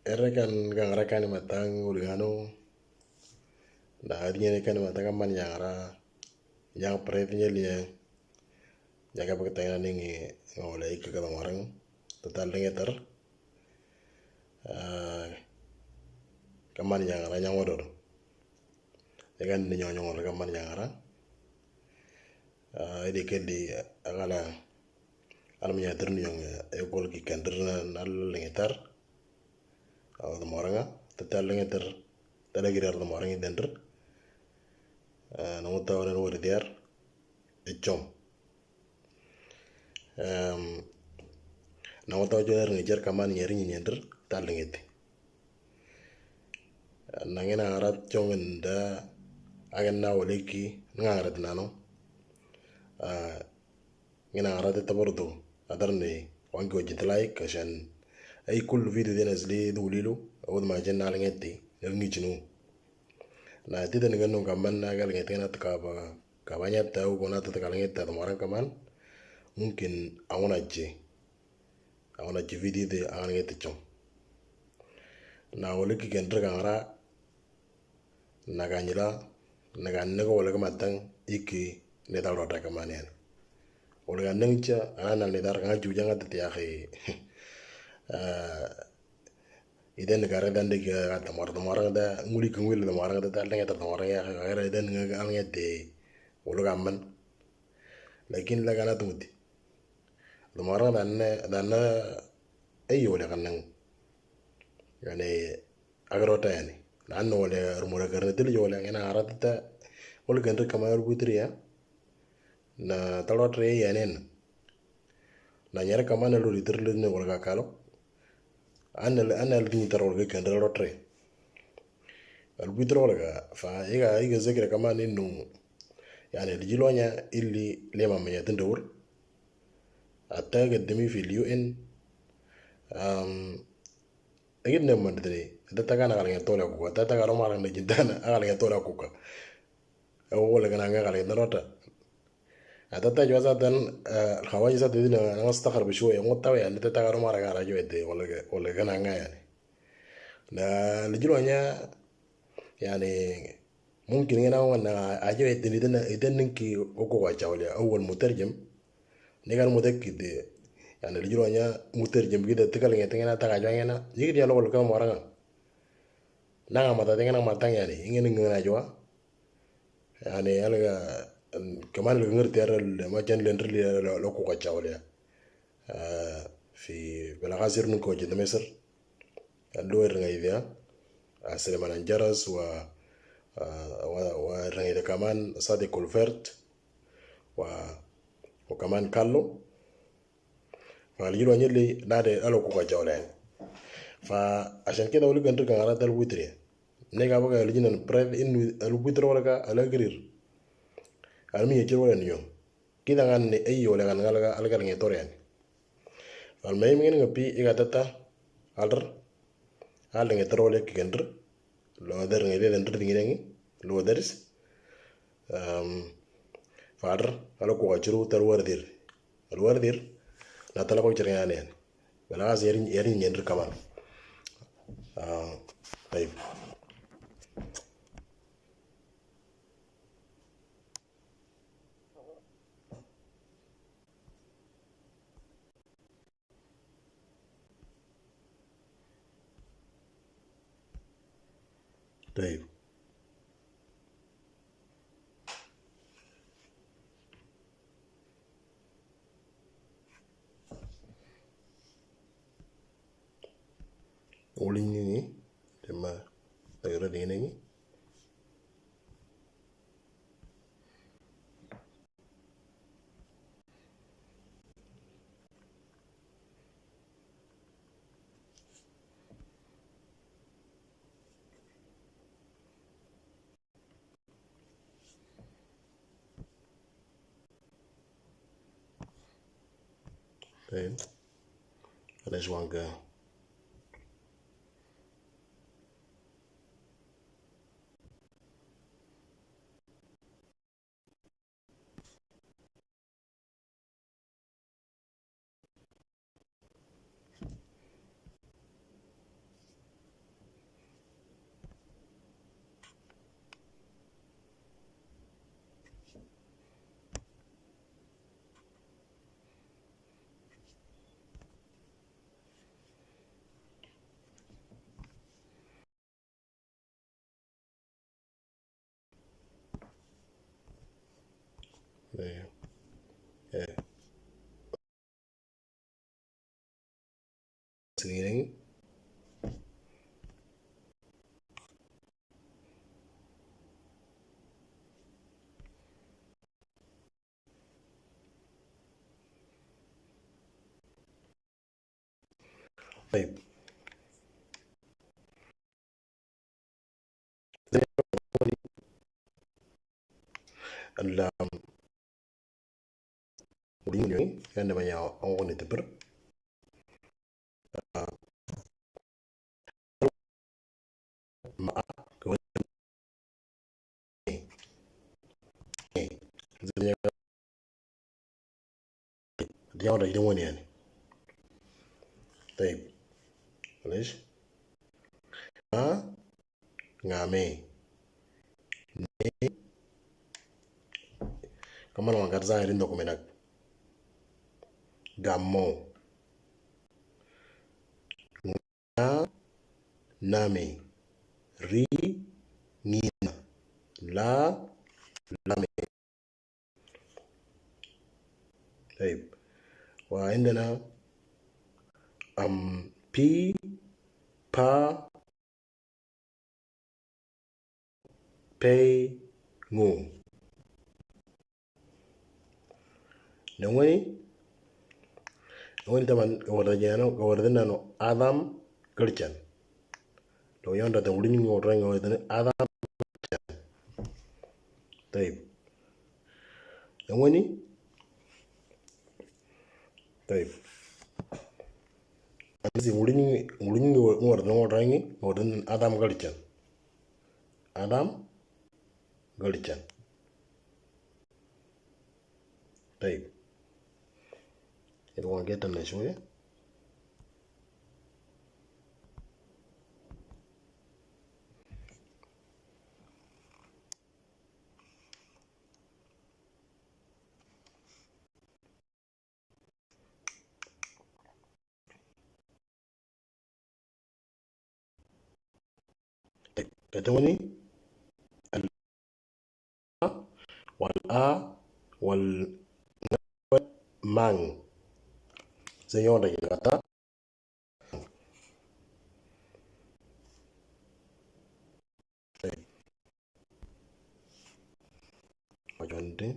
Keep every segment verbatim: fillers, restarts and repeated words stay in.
Ere kan gangara kani matang uligano. Da ari nyene kani matang man yangara. Yang pret nye liye. Jaga pakatang na ningi ngole ika ka orang. Total dengan ter. Ah, kaman yangara nyang odor. Jaga ni nyong nyong kaman yangara. Ah, ini kendi akala. Alam nyater ni nyong ekol ki kender na lengetar. Al da moranga, tata lengetar, tala girar da moranga dender. Namu tawa na wari diar, echom. Namu tawa jonar ngejar kaman nyari nyender, tal lengete. Nangena arat chong enda, agen na waleki, ngangarat nano. Ngina ngarate tabardo, adarni wanki wajit like ashan ay kul video de nazli dulilu, awad ma jen nalngeti, nalngi jinu. Na tida niganu kaman nagal ngeti na takaba, kabanya tau gona tatakal ngeti tamaran kaman, mungkin awon aje, awon aje video de awon ngeti chom. Na wale ki kendra kangara, Naga nyila, naga nega wala ga matang iki ne dal rota ka manian. Wala ga neng cha, ana nal ne dar nga juja nga tete akhi. Iden ga re dan de ga tamar tamar da nguli kungwil tamar da tal nge tamar ya ga re den nga al nge de wala ga man. Lakin la ga na tumuti. Tamar da ne dan ne ayo wala ga neng. Yani Agarota yani. Lanno wala rumora karne til yo wala ngena arata ta wala gandri kamar butri ya. Na talot re yani na. Na nyara kamar na lori tir lori ne wala kakalo. Anna anna lori tar wala gandri lot re. Al butri wala ka fa iga iga zekre kamar ni nu. Yani lijilonya illi lema manya tindur. Atta gaddami fil U N. Um, Agin ne man tani, tata kana kala ngen tola kuka, tata kala mara ne jintana, kala ngen tola kuka. Awo wala kana nga kala ngen rota. Tata jwa sa tan, hawaji sa tadi na nga stakar bisho ya ngota ya ne tata kala mara kala jwa te wala wala kana nga yani. Na lijilo nya yani Mungkin ngena wana ajo ete ni tena ete ninki oko kwa chawle awal mutarjim. Negar mutakid yani lijiro nya mutarjim gida tikal ngete ngena taka jwa ngena jigid ya lokal kama waranga. Nanga mata tengena matang yani ingin ngena jwa. Yani alga kaman ngir tiar ma jan lenri loko kwa chawle. Fi bela gasir nunko jida Misir. Allo Rngaidha, Suleiman Anjaras wa wa Rngaidha kaman Sadiq Kulfert wa wa kaman Kallo. Fa alijilo nyili nade alo kuka jawlen. Fa ashan kida wali kan rika ngara tal witri. Nega baga alijina pred inu al witri wala ka alagrir. Almi yajir wala niyo. Kida ngan ni ayo le ngan ngalga algar ngi torian. Almahim ngin ngapi iga tata alr al ngi toro le kikendr lo der ngi de dendr dingi ngi lo deris. Um, fadr alo ko achiru tar wardir al wardir na tala ko chirnga ne. Bala gas yerin yerin ngendr kaman. Ah, tayib. طيب. Uling ini tema tayra dene ni. Then, let's one go. screen. طيب. ال-، ودي يعني، يعني ما يا أو نتبر. Ma, دي أول دي وين يعني؟ طيب، معلش. Ma, ngame. Ne, كمان وانقر ظاهرين دوكو منك. Gamo. Na, name. Ri, ngina. La, lame. طيب. وعندنا أم، بي، با، بي، ngو. Nangwani, nangwani taman kawarda jano, kawarda nano Adam Gerchan. Lo yonda ta wudin ngo rang ngo ta Adam. Taib. Nangwani? Taib. Anzi wudin, wudin ngo rang ngo rang ngo ta Adam Gerchan. Adam Gerchan. Taib. Ito kong kita na shoye. Katawani al wal a wal mang. Señor de kata. Majority.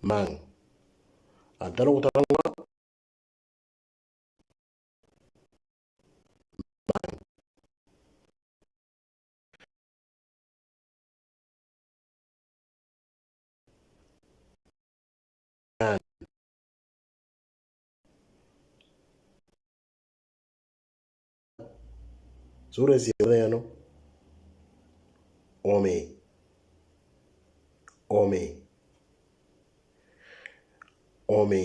Mang. Antara utara Sura siya ano? Ome. Ome. Ome.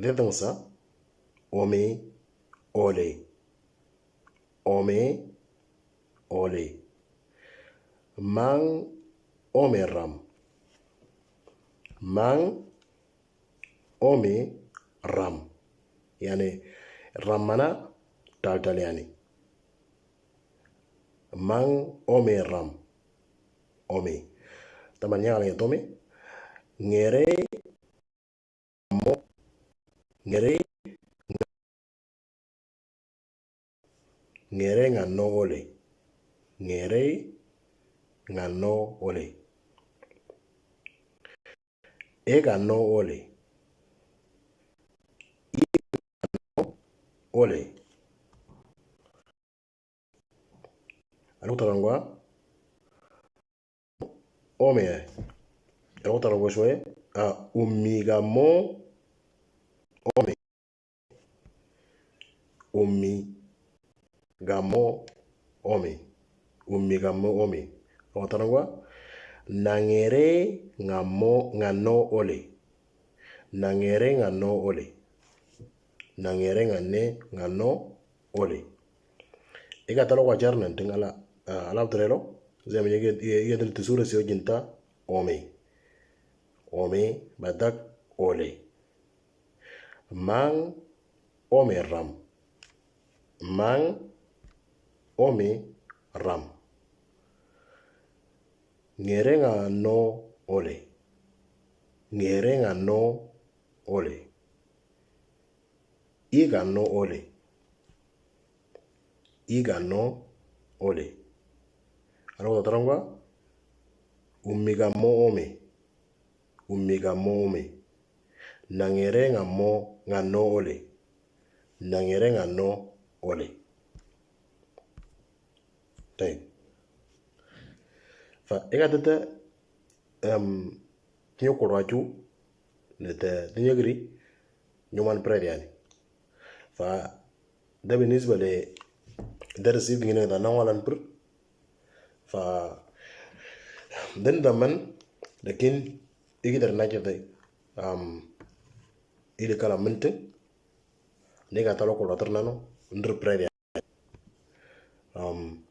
Detang sa. Ome. Ole. Ome. Ole. Mang ome ram. Mang ome ram. Yani ram mana tal tal yani. Mang ome ram. Ome. Taman yang alanya tome. Ngere mo. Ngere. Ngere nga no ole. Ngere nga no ole. Ega no ole. I ole. Anu tarangwa. Ome. Anu tarangwa shwe. A, umiga mo. Ome. Umi. Gamo. Ome. Umi gamo ome. Anu tarangwa. Nangere ngamo ngano ole. Nangere ngano ole. Nangere ngane ngano ole. Ega talo wajar nanting ala, ah, ala trelo. Zai menye ge, ye, ye dil tisura sio jinta ome. Ome badak ole. Mang ome ram. Mang ome ram. Ngere ngano ole. Ngere nga no ole. Iga no ole. Iga no ole. Ano ko tarangwa. Umiga mo ome. Umiga mo ome. Nangere nga mo nga no ole. Nangere nga no ole. Tay. Fa ega tete em tinyo koro achu nete tinyo giri nyoman prayer yani. Fa da binisba le da receive ngine da nangwalan pur. Fa den da man lakin igi dar na jete um ili kala mintin nega talo koro atar nano ndir prayer yani. Um